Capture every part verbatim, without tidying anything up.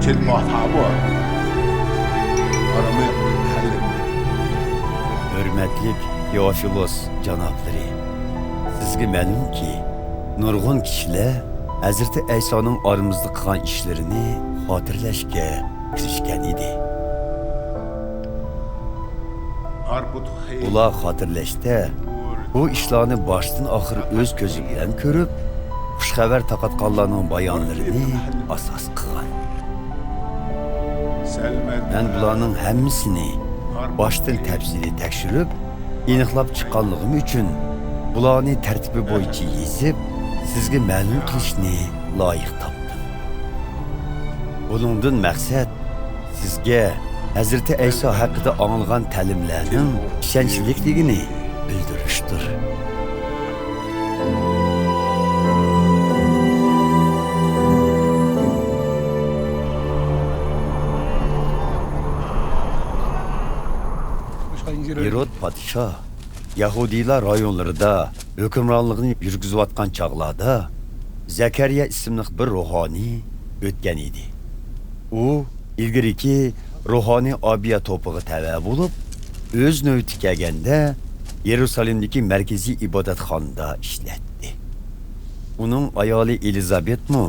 كلمة صعبة. أرامي حلت. ھۆرمەتلىك تېئوفىلوس جانابلىرى، سىزگە مەلۇمكى، نۇرغۇن كىشىلەر ھەزرىتى ئەيسانىڭ ئارىمىزدا قىلغان ئىشلىرىنى خاتىرىلەشكە كىرىشكەن ئىدى. ئۇلار خاتىرىلەشتە بۇ ئىشلارنى باشتىن ئاخىر ئۆز كۆزى بىلەن كۆرۈپ، خۇش خەۋەر تارقاتقانلارنىڭ بايانلىرىنى ئاساس قىلغان. مەن بۇلارنىڭ ھەممىسىنى باشتىن تەپسىلىي تەكشۈرۈپ، ئېنىقلاپ چىققانلىقىم ئۈچۈن، بۇلارنى تەرتىپى بويىچە يېزىپ، سىزگە مەلۇم قىلىشنى لايىق تاپتىم. بۇنىڭدىن مەقسەت، سىزگە ھەزرىتى ئەيسا ھەققىدە ئاڭلىغان تەلىملەرنىڭ ئىشەنچلىكلىكىنى بىلدۈرۈشتۇر. ھېرود پادىشاھ يەھۇدىيلار رايونلىرىدا ھۆكۈمرانلىقىنى يۈرگۈزۈۋاتقان چاغلاردا، زەكەرىيا ئىسىملىق بىر روھانىي ئۆتكەن ئىدى. ئۇ ئىلگىرىكى روھانىي ئابىيا توپىغا تەۋە بولۇپ، ئۆز نۆۋىتى كەلگەندە، يېرۇسالېمدىكى مەركىزىي ئىبادەتخانىدا ئىشلەتتى. ئۇنىڭ ئايالى ئېلىزابېتمۇ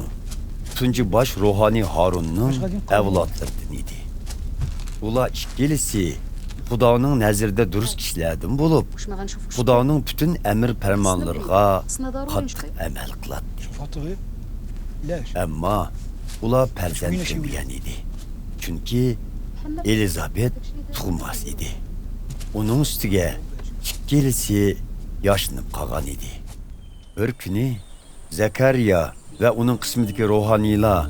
تۇنجى باش روھانىي ھارۇننىڭ ئەۋلادلىرىدىن ئىدى. ئۇلار ئىككىلىسى خۇدانىڭ نەزىرىدە دۇرۇس كىشىلەردىن بولۇپ، خۇدانىڭ پۈتۈن ئەمىر پەرمانلىرىغا قاتتىق ئەمەل قىلاتتى. ئەمما ئۇلار پەرزەنت كۆرمىگەن ئىدى، چۈنكى ئېلىزابېت تۇغماس ئىدى. ئۇنىڭ ئۈستىگە ئىككىلىسى ياشىنىپ قالغان ئىدى. بىر كۈنى زەكەرىيا ۋە ئۇنىڭ قىسمىدىكى روھانىيلار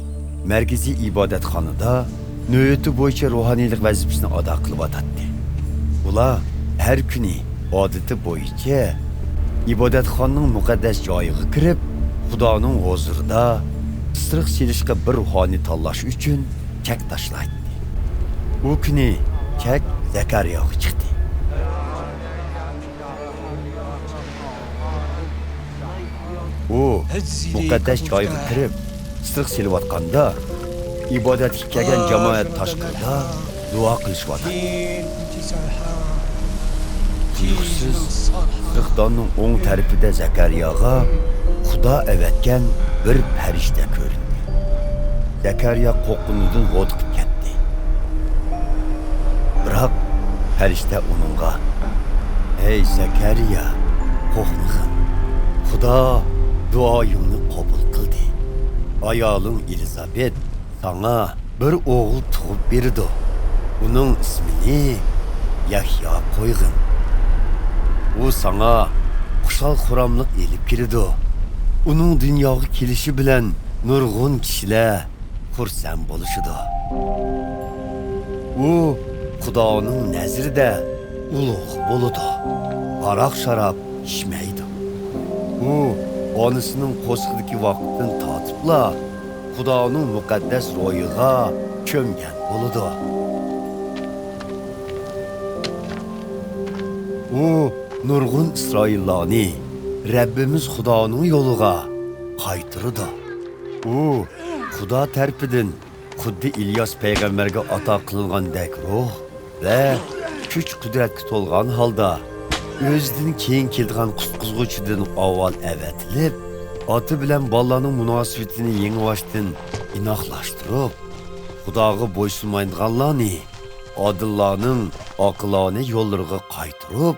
مەركىزىي ئىبادەتخانىدا نۆۋىتى بويىچە روھانىيلىق ۋەزىپىسىنى ئادا قىلىۋاتاتتى. ئۇلار ھەر كۈنى ئادىتى بويىچە ئىبادەتخانىنىڭ مۇقەددەس جايىغا كىرىپ، خۇدانىڭ ھۇزۇرىدا ئىسرىق سېلىشقا بىر روھانىي تاللاش ئۈچۈن چەك تاشلايتتى. ئۇ كۈنى چەك زەكەرىياغا چىقتى. ئۇ مۇقەددەس جايغا كىرىپ، ئىسرىق سېلىۋاتقاندا، ئىبادەتكە كەلگەن جامائەت تاشقىرىدا دۇئا قىلىشىۋاتاتتى. تۇيۇقسىز ئىسرىقداننىڭ ئوڭ تەرىپىدە زەكەرىياغا خۇدا ئەۋەتكەن بىر پەرىشتە كۆرۈندى. زەكەرىيا قورققىنىدىن ھودۇقۇپ كەتتى. بىراق پەرىشتە ئۇنىڭغا، «ھەي زەكەرىيا، قورقمىغىن. خۇدا دۇئايىڭنى قوبۇل قىلدى. ئايالىڭ ئېلىزابېت ساڭا بىر ئوغۇل تۇغۇپ بېرىدۇ. ئۇنىڭ ئىسمىنى يەھيا قويغىن. ئۇ ساڭا خۇشال-خۇراملىق ئېلىپ كېلىدۇ. ئۇنىڭ دۇنياغا كېلىشى بىلەن نۇرغۇن كىشىلەر خۇرسەن بولۇشىدۇ. ئۇ خۇدانىڭ نەزىرىدە ئۇلۇغ بولىدۇ. ھاراق-شاراب ئىچمەيدۇ. ئۇ ئانىسىنىڭ قورسىقىدىكى ۋاقىتتىن تارتىپلا خۇدانىڭ مۇقەددەس روھىغا چۆمگەن بولىدۇ. ئۇ نۇرغۇن ئىسرائىللارنى رەببىمىز خۇدانىڭ يولىغا قايتۇرىدۇ. ئۇ خۇدا تەرىپىدىن خۇددى ئىلياس پەيغەمبەرگە ئاتا قىلىنغاندەك روھ ۋە كۈچ-قۇدرەتكە تولغان ھالدا ئۆزىدىن كېيىن كېلىدىغان قۇتقۇزغۇچىدىن ئاۋۋال ئەۋەتىلىپ، ئاتا بىلەن بالىلارنىڭ مۇناسىۋىتىنى يېڭىباشتىن ئىناقلاشتۇرۇپ، خۇداغا بويسۇنمايدىغانلارنى ئادىللارنىڭ ئاقىلانە يوللىرىغا قايتۇرۇپ،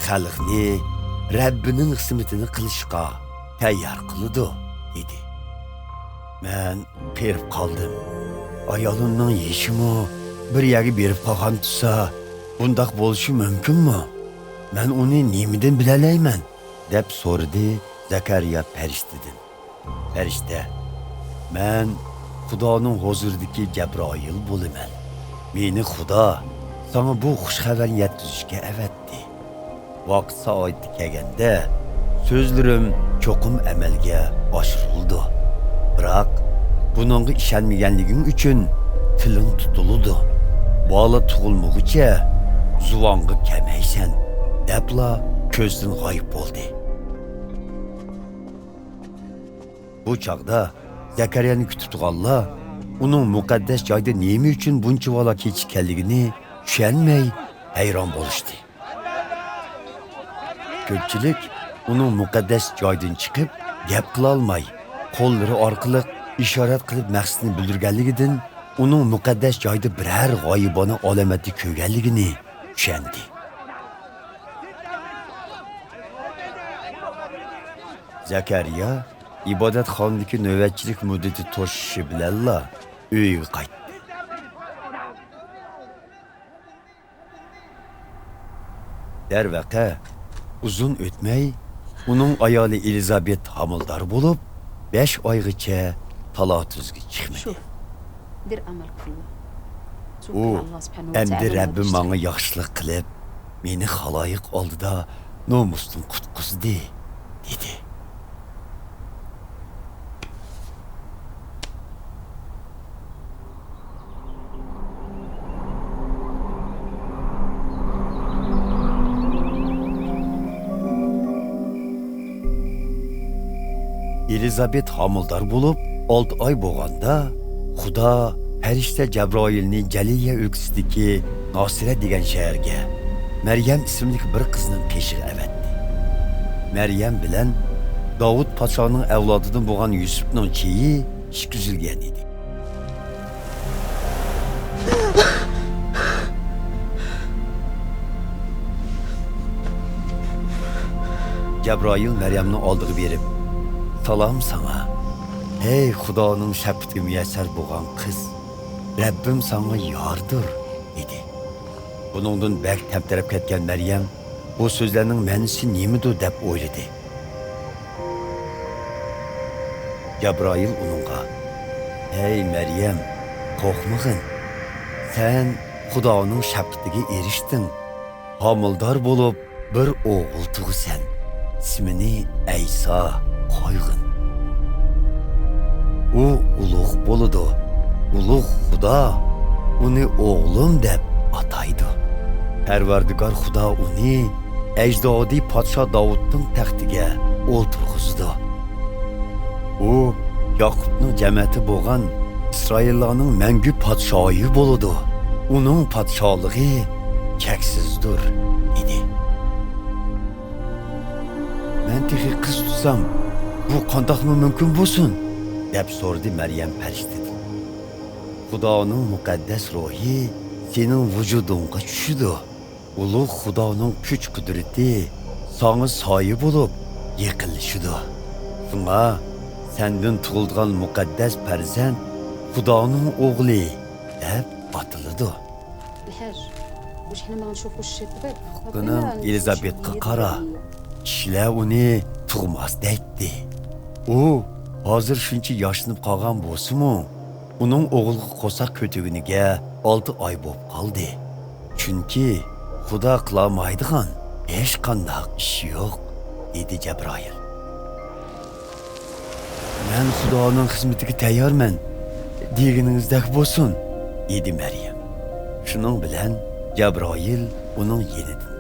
خەلقنى رەببىنىڭ خىزمىتىنى قىلىشقا تەييار قىلىدۇ، دېدى. مەن قېرىپ قالدىم. ئايالىمنىڭ يېشىمۇ بىر يەرگە بېرىپ قالغان تۇرسا، بۇنداق بولۇشى مۇمكىنمۇ؟ مەن ئۇنى نېمىدىن بىلەلەيمەن؟ دەپ سورىدى زەكەرىيا پەرىشتىدىن. پەرىشتە، مەن خۇدانىڭ ھۇزۇرىدىكى جەبرائىل بولىمەن. مېنى خۇدا ساڭا بۇ خۇش خەۋەرنى يەتكۈزۈشكە ئەۋەتتى. ۋاقىت سائىتى كەلگەندە، سۆزلىرىم چوقۇم ئەمەلگە ئاشۇرۇلىدۇ. بىراق، بۇنىڭغا ئىشەنمىگەنلىكىڭ ئۈچۈن تىلىڭ تۇتۇلىدۇ. بالا تۇغۇلمىغۇچە زۇۋانغا كەلمەيسەن، دەپلا كۆزدىن غايىب بولدى. بۇ چاغدا زەكەرىيانى كۈتۈپ تۇرغانلار ئۇنىڭ مۇقەددەس جايدا نېمە ئۈچۈن بۇنچىۋالا كېچىككەنلىكىنى چۈشەنمەي، ھەيران بولۇشتى. كۆپچىلىك ئۇنىڭ مۇقەددەس جايدىن چىقىپ، گەپ قىلالماي، قوللىرى ئارقىلىق ئىشارەت قىلىپ مەقسىتىنى بىلدۈرگەنلىكىدىن، ئۇنىڭ مۇقەددەس جايدا بىرەر غايىبانە ئالامەتنى كۆرگەنلىكىنى چۈشەندى. زەكەرىيا ئىبادەتخانىدىكى نۆۋەتچىلىك مۇددىتى توشۇشى بىلەنلا ئۆيىگە قايتتى. دەرۋەقە، ئۇزۇن ئۆتمەي، ئۇنىڭ ئايالى ئېلىزابېت ھامىلىدار بولۇپ، بەش ئايغىچە تالا-تۈزگە چىقمىدى. شۇ. بىر ئەمەل قىلدى. ئۇ، ئەمدى رەببىم ماڭا ياخشىلىق قىلىپ، مېنى خالايىق ئالدىدا نومۇستىن قۇتقۇزدى، دېدى. ئېلىزابېت ھامىلىدار بولۇپ، ئالتە ئاي بولغاندا، خۇدا پەرىشتە جەبرائىلنى جەلىلىيە ئۆلكىسىدىكى ناسىرەت دېگەن شەھەرگە مەريەم ئىسىملىك بىر قىزنىڭ قېشىغا ئەۋەتتى. مەريەم بىلەن داۋۇت پادىشاھنىڭ ئەۋلادىدىن بولغان يۈسۈپنىڭ چېيى ئىككى ئۈزۈلگەن ئىدى. جەبرائىل مەريەمنىڭ ئالدىغا بېرىپ، سالام ساڭا، ھەي خۇدانىڭ شەپقىتىگە مۇيەسسەر بولغان قىز، رەببىم ساڭا ياردۇر، دېدى. بۇنىڭدىن بەك تەمتەرەپ كەتكەن مەريەم بۇ سۆزلەرنىڭ مەنىسى نېمىدۇ دەپ ئويلىدى. جەبرائىل ئۇنىڭغا، ھەي مەريەم، قورقمىغىن، سەن خۇدانىڭ شەپقىتىگە ئېرىشتىڭ. ھامىلىدار بولۇپ، بىر ئوغۇل تۇغىسەن. ئىسمىنى ئەيسا قويغىن. ئۇ ئۇلۇغ بولىدۇ. ئۇلۇغ خۇدا ئۇنى ئوغلۇم دەپ ئاتايدۇ. پەرۋەردىگار خۇدا ئۇنى ئەجدادى پادىشاھ داۋۇتنىڭ تەختىگە ئولتۇرغۇزىدۇ. ئۇ ياقۇپنىڭ جەمەتى بولغان ئىسرائىللارنىڭ مەڭگۈ پادىشاھى بولىدۇ. ئۇنىڭ پادىشاھلىقى چەكسىزدۇر، دېدى. مەن تېخى قىز تۇتسام، بۇ قانداقمۇ مۇمكىن بولسۇن؟ دەپ سورىدى مەريەم پەرىشتىدىن. خۇدانىڭ مۇقەددەس روھى سېنىڭ ۋۇجۇدۇڭغا چۈشىدۇ. ئۇلۇغ خۇدانىڭ كۈچ-قۇدرىتى ساڭا سايە بولۇپ يېقىنلىشىدۇ. شۇڭا سەندىن تۇغۇلىدىغان مۇقەددەس پەرزەنت خۇدانىڭ ئوغلى دەپ ئاتىلىدۇ. ئۇققىنىڭ ئېلىزابېتقا قارا، كىشىلەر ئۇنى تۇغماس دەيتتى. ئۇ ھازىر شۇنچە ياشىنىپ قالغان بولسىمۇ، ئۇنىڭ ئوغۇلغا قورساق كۆتۈرگىنىگە ئالتە ئاي بولۇپ قالدى. چۈنكى خۇدا قىلالمايدىغان ھېچقانداق ئىش يوق، دېدى جەبرائىل. مەن خۇدانىڭ خىزمىتىگە تەييارمەن، دېگىنىڭىزدەك بولسۇن، دېدى مەريەم. شۇنىڭ بىلەن جەبرائىل ئۇنىڭ يېنىدىن